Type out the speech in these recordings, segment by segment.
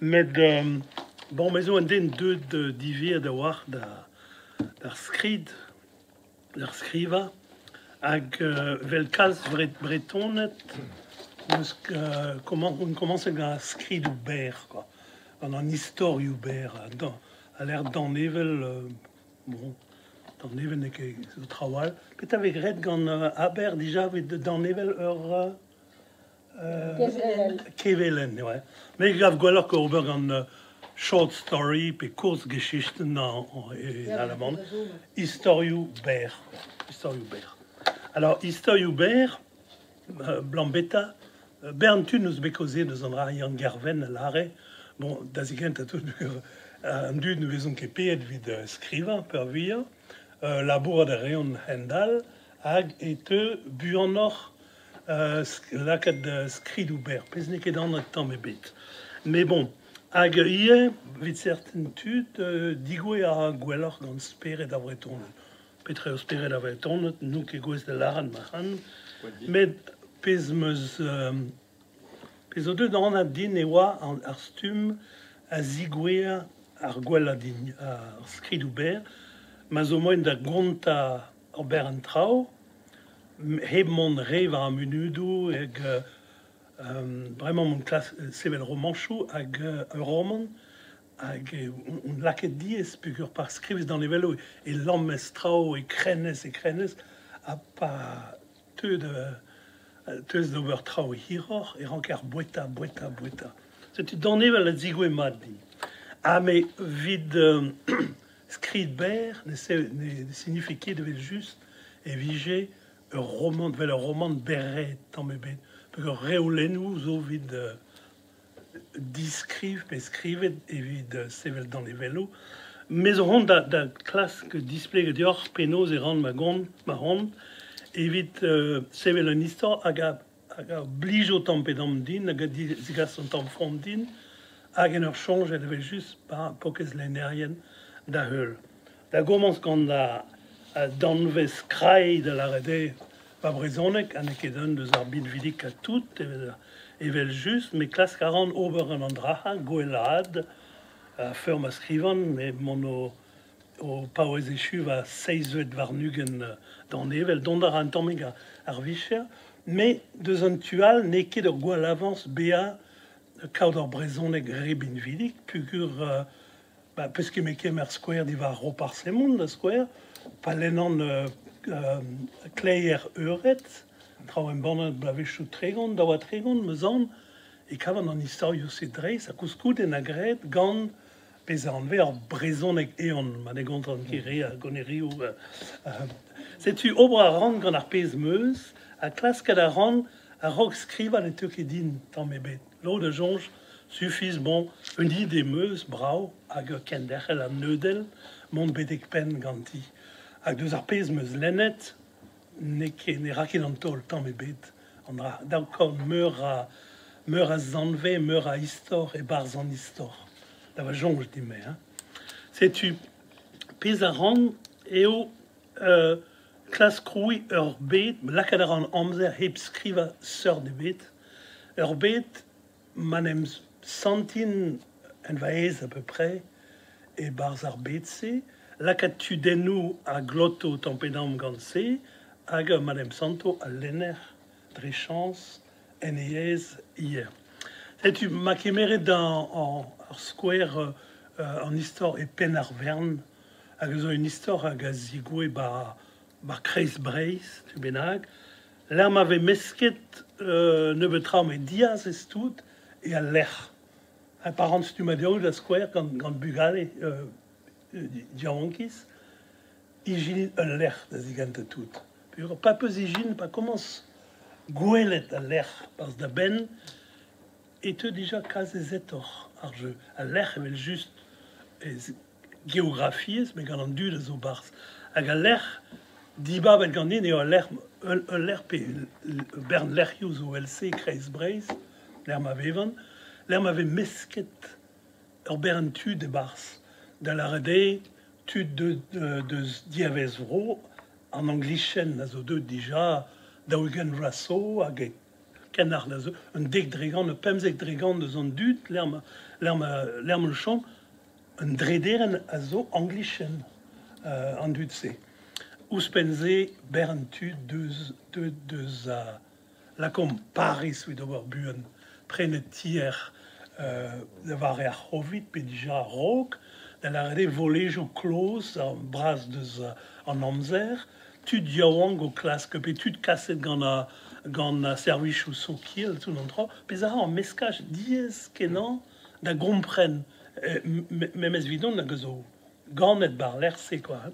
Met bon, me zo un den deuet diviet a-walc'h d'ar skrid, d'ar skrivañ, hag 'vel kalz Bretoned 'meus on komañset gant ar skridoù berr kwa, gant an istorioù berr a lec'h danevell bon, danevell n'eo ket zo traoù all. Petra 'vez graet gant Aber dija evit danevell ur... Kevelenn. Kevelenn, ouais. Me gav gwelloc'h ober gant short story pe Kurzgeschichten en alaman. Istorioù berr. Istorioù berr. Alors, istorioù berr, Blambetta, bern tud n'eus bet kaozeet eus an dra Yann Gerven a lâre, bon, da zigentañ tout, an dud ne vezont ket paeet evit skrivañ peurvuiañ, labourat a reont hend-all, hag e teu buanoc'h lakaat skridoù berr, pezh n'eo ket anat tamm ebet. Met bon, hag ivez, evit serten tud, digouezh a ra gwelloc'h gant spered ar Vretoned. Petra eo spered ar Vretoned, n'on ket gouest da lâret ma c'han. Met pezh 'm eus pezh zo deuet anat din e oa ar stumm a zigouezhañ ar gwellañ din, ar skridoù berr, ma zo moaien da gontañ ober an traoù hep mont re war ar munudoù hag bremañ on klask sevel romanchoù hag ur romant hag on lakaet diaes peogwir pa skrivez danevelloù e lammez traoù, e krennez, e krennez ha pa teu da teuez d'ober traoù hiroc'h e ranker boueta, boueta, boueta. Setu danevell a zigouez mat din. Ha me 'vit Skrid berr ne sinifi ket evel-just e vije ur romant evel ur romant berraet tamm ebet peogwir reolennoù zo evit diskriv pe skrivet evit sevel danevelloù. Me zo c'hoant da klask displegañ deoc'h penaos e ran ma gont ma c'hont evit sevel un istor hag a hag a blijo tamm pe damm din hag a zegas un tamm from din hag en ur soñjal evel-just pa pokez lennerien da heul. Da gomañs gant danvez krai da lâret eo va brezhoneg ha n'eo ket un deus ar binvidikañ tout evel-just met klask a ran ober gant an dra-se, gwellaat a-feur ma skrivan met mont o O paouez echu va seizhvet warn-ugent danevell, dont a ra un tammig ar vicher, met deus an tu all n'eo ket ur gwall avañs bezañ kaout ur brezhoneg re binvidik peogwir ba peus ket met kemer skouer diwar Roparz Hemon da skouer, pa lennan Kleier Eured, traoù embannet bloavezhioù 30, 32 'm eus aon, e kavan an istorioù-se dreist ha koulskoude na graet gant Pezh a anvez ar brezhoneg eeun, ma ne gontan ket re a gonerioù. Setu ober a ran gant ar pezh 'm eus ha klasket a ran a-raok skrivañ ne teu ket din tamm ebet. Lod a soñj sufiz bon, un ide 'm eus, brav, hag kenderc'hel an neudell, mont betek penn ganti. Hag deus ar pezh 'm eus lennet, n'eo ket ne ra ket an taol tamm ebet an dra. Dav kaout meur a meur a zanvez, meur a istor e-barzh an istor. Da va soñj din-me. Hein. Setu pezh a ran eo klask krouiñ ur bed, lakaat a ran amzer hep skrivañ seurt ebet, ur bed ma 'n em santin en va aes à peu près e-barzh ar bed-se, lakaat tudennoù a gloto tamm-pe-damm gant se hag ma 'n em santo al lenner dre chañs en e aes ivez. Setu ma kemeret ar skouer an istor e penn ar wern hag a zo un istor hag a zigouez 'ba 'ba kreiz Breizh tu bennak lec'h ma vez mesket nebeut traoù met diazez tout eo al lec'h. Ha pa ran stummadur da skouer gant bugale yaouankiz, ijinit ul lec'h da zigentañ tout. Pa 'peus ijin, pa komañs gwelet al lec'h 'barzh da benn, e teu dija kalz aezetoc'h ar jeu. Al lec'h evel-just geografiezh met gant an dud a zo 'barzh. Hag al lec'h dibabet ganin eo al lec'h ul lec'h pe ur bern lec'hioù zo evel-se e kreiz Breizh, lec'h ma vevan, lec'h ma vez mesket ur bern tud e-barzh. Da lâret eo tud deus diavaez-vro, an Anglichenn a zo deuet dija 40 vloaz zo hag e. Ken ar a zo un 10%, 15% deus an dud lec'h ma chom, un drederenn a zo Anglichen an dud-se. Ouzhpenn-se, bern tud deus deuet deus a lakaomp Pariz evit ober buan prenet tier da vare ar C'hovid pe dija a-raok, da lâret eo volejoù kloz ar bras deus an amzer, tud yaouank o klask pe tud kaset gant ar gant ar servijoù sokial tout an traoù, pezh a ra ur meskaj diaes-kenañ da gompren memes evidon hag a zo ganet 'ba 'r lec'h-se kwa.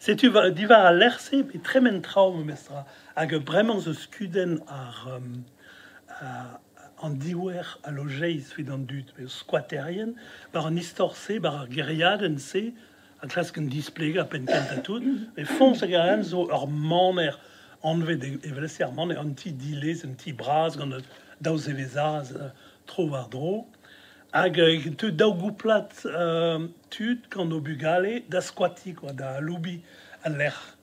Setu diwar al lec'h-se e tremen traoù memestra hag bremañ zo kudenn ar an diouer a lojeiz evit an dud, skwaterien, war an istor-se, war ar gêriadenn-se a klask un displegañ penn-kentañ tout. Met foñs hag a zo ur maner anvet evel-se ar maner, un ti dilez, un ti bras gant daou zevezaz tro-war-dro. Hag e teu daou gouplad tud gant o bugale da skwatiñ kwa, da aloubiñ al lec'h.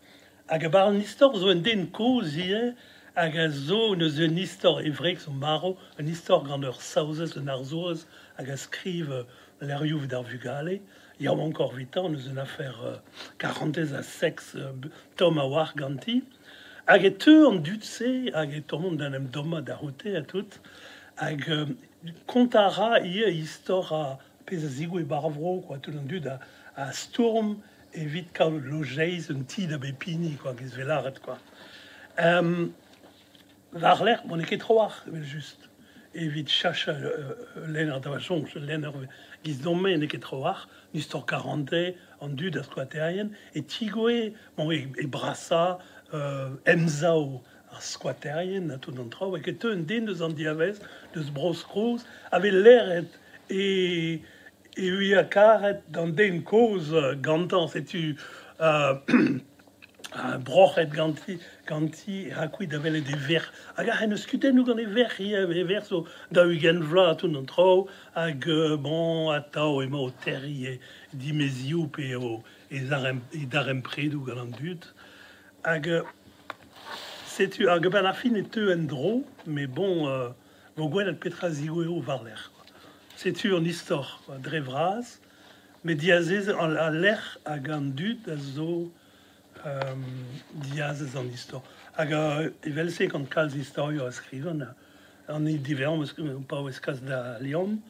Hag a-barzh an istor zo un den kozh ivez hag a zo n'eus un istor, e wreg zo marv, un istor gant ur saozez, un arzourez hag a skriv levrioù evit ar vugale. Yaouankoc'h evitañ, n'eus un afer karantez ha seks tomm a-walc'h ganti. Hag e teu an dud-se hag e tont d'en em dommañ da c'houde ha tout. Hag kontañ a ra ivez istor ar pezh a zigouez 'ba 'r vro kwa, tout an dud a stourm evit kaout lojeiz un ti da bep hini kwa, giz 'vez lâret kwa. War-lerc'h, bon, n'eo ket trawalc'h evel-just evit chachañ ul lenner da va soñj, ul lenner giz don-me n'eo ket trawalc'h, an istor karantez, an dud ar skwaterien, e tigouez bon, e brasañ emsav ar skwaterien ha tout an traoù, hag e teu un den deus an diavaez, deus Bro-Skos, a vez lâret e e vuiañ-karet d'an den kozh gantañ, setu broc'het ganti ganti e ra kuit da welet e verc'h. Hag ac'h en deus kudennoù gant e verc'h ivez, e verc'h zo 40 vloaz ha tout an traoù, hag bon, atav emañ o terriñ e dimezioù pe o e darempredoù gant an dud. Hag setu, hag a-benn ar fin e teu en-dro, met bon, vo gwelet petra zigouezho war-lerc'h. Setu an istor dre vras, met diazez al lec'h hag an dud a zo diazez an istor. Hag evel-se gant kalz istorioù a skrivan, an hini diwezhañ 'm eus paouez kas da Liamm,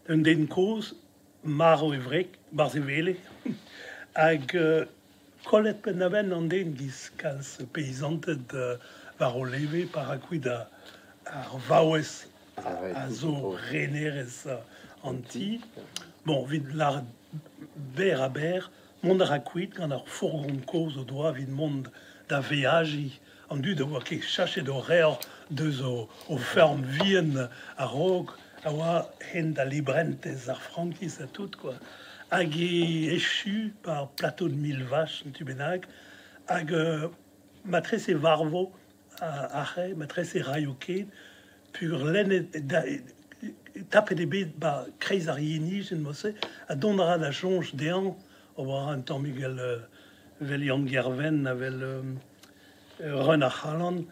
un den kozh, marv e wreg, 'barzh e wele, hag kollet penn-da-benn an den 'giz kalz peizanted war o leve pa ra kuit ar vaouez a zo renerez an ti. Bon, evit lâret berr-ha-berr, mont a ra kuit gant ar fourgon kozh o doa evit mont da veajiñ. An dud a oa ket chachet o revr deus o feurm vihan a-raok a oa hent al librentez, ar frankiz ha tout quoi. Hag e echu par plateau de Millevaches un tu bennak, hag matrese varvo aze, matrese raio ket, pur lennet tapet eo bet 'ba kreiz ar yenijenn mod-se, ha dont a ra da soñj dezhañ ober a ra un tammig evel Yann Gerven, evel Reun ar C'halan.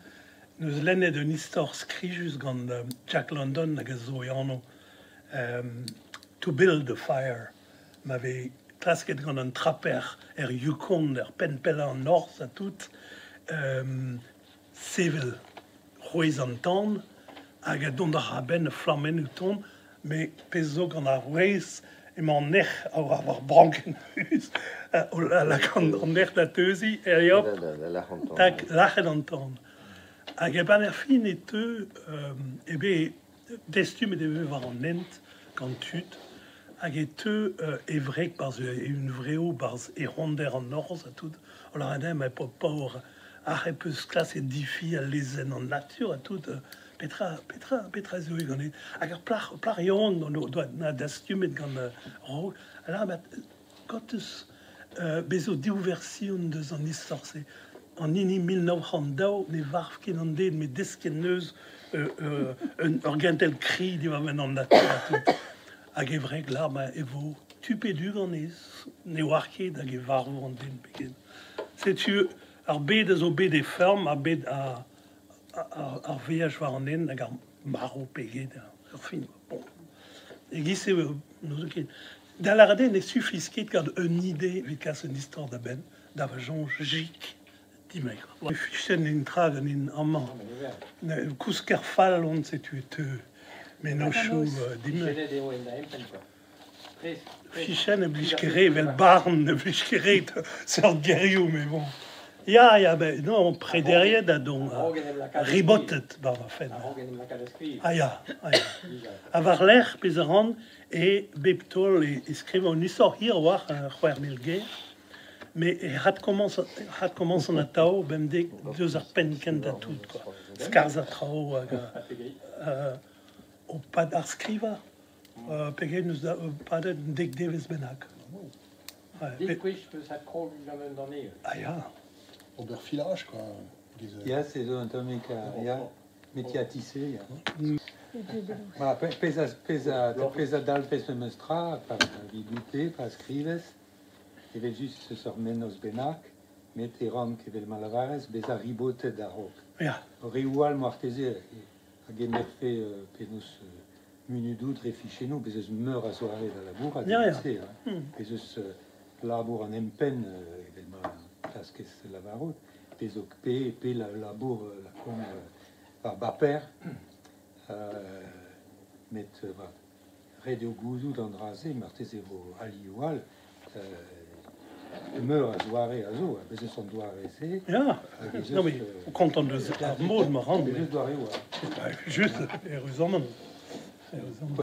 N'eus lennet un istor skrijus gant Jack London hag a zo e anv To Build a Fire, ma vez klasket gant un traper er Yukon, er penn pellañ an norzh ha tout, sevel c'hwezh an tan hag dont a ra a-benn flammennoù ton, met pezh zo gant ar wrez emañ an erc'h war ar brankenn ruz o lakaat an erc'h da teuziñ, hop, tak, lac'het an tan. Hag a-benn ar fin e teu eo bet destumet e vez war an hent gant tud hag e teu e wreg 'barzh e hunvreoù, 'barzh ec'honder an norzh ha tout, o lâret dezhañ ma paotr paour, ac'h peus klasket difi al lezenn an natur ha tout, petra petra petra zo ganit? Hag ar plac'h plac'h yaouank doa na dastumet gant Raok a lâr ma kaout bez zo div version deus an istor-se. An hini 1902 ne varv ket an den met desket 'neus ur gentel kri diwar-benn an natur ha tout. Hag e wreg lâr ma e vo tu pe du ganez, ne oar ket hag e varvo an den pe get. Setu ar bed a zo bet e feurm, ar bed a ar veaj war an hent hag ar marv pe get er fin. Bon. E-giz-se n'ouzon ket. Da lâret eo ne sufiz ket gant un ide evit kas un istor da benn, da va soñj jik dimek. Fichenn un tra ganin amañ. Kousker fall on, setu e teu mennozhioù dimek. Fichennet eo en da empenn kwa. Fichenn ne blij ket re, evel barn ne blij ket re seurt gerioù, met bon. Ya, ya, ben non, prederiet ha don ribotet war va fenn. Ah ya, ah ya. Ha war-lerc'h, pezh a ran, eo bep taol e skrivan un istor hir a-walc'h, 6000 ger, met e adkomañsan atav bemdez deus ar penn kentañ tout, quoi. Skarzhañ traoù hag o pad ar skrivañ. Pegeit 'neus padet un dek devezh bennak. Dek gwech 'peus adkroget gant un danevell. Ah ya. Ober filaj quoi. Ya, se zo un tammig ya, métier à tisser, ya. Voilà, pezh a, pezh a, pezh a dalvez memes tra, pa vidoute, pa skrivez, evel-just eus ur mennozh bennak, met e rank, evel ma lavarez, bezañ ribotet a-raok. Ya. Reoù all marteze a gemerfe penaos munudoù dre fichennoù, bez' eus meur a zoare da labourat evel-se. Bez' eus labour an empenn, evel ma klaskez lavarout, pe zo pe, pe labour lakaomp war baper. Met ret eo gouzout an dra-se, marteze e vo alioù all. Meur a zoare a zo, ha bez' eus an doare-se. Ya, non mais kontant eus ar mod ma ran. Bez' eus doareoù all. Just, eüruzamant. Eüruzamant.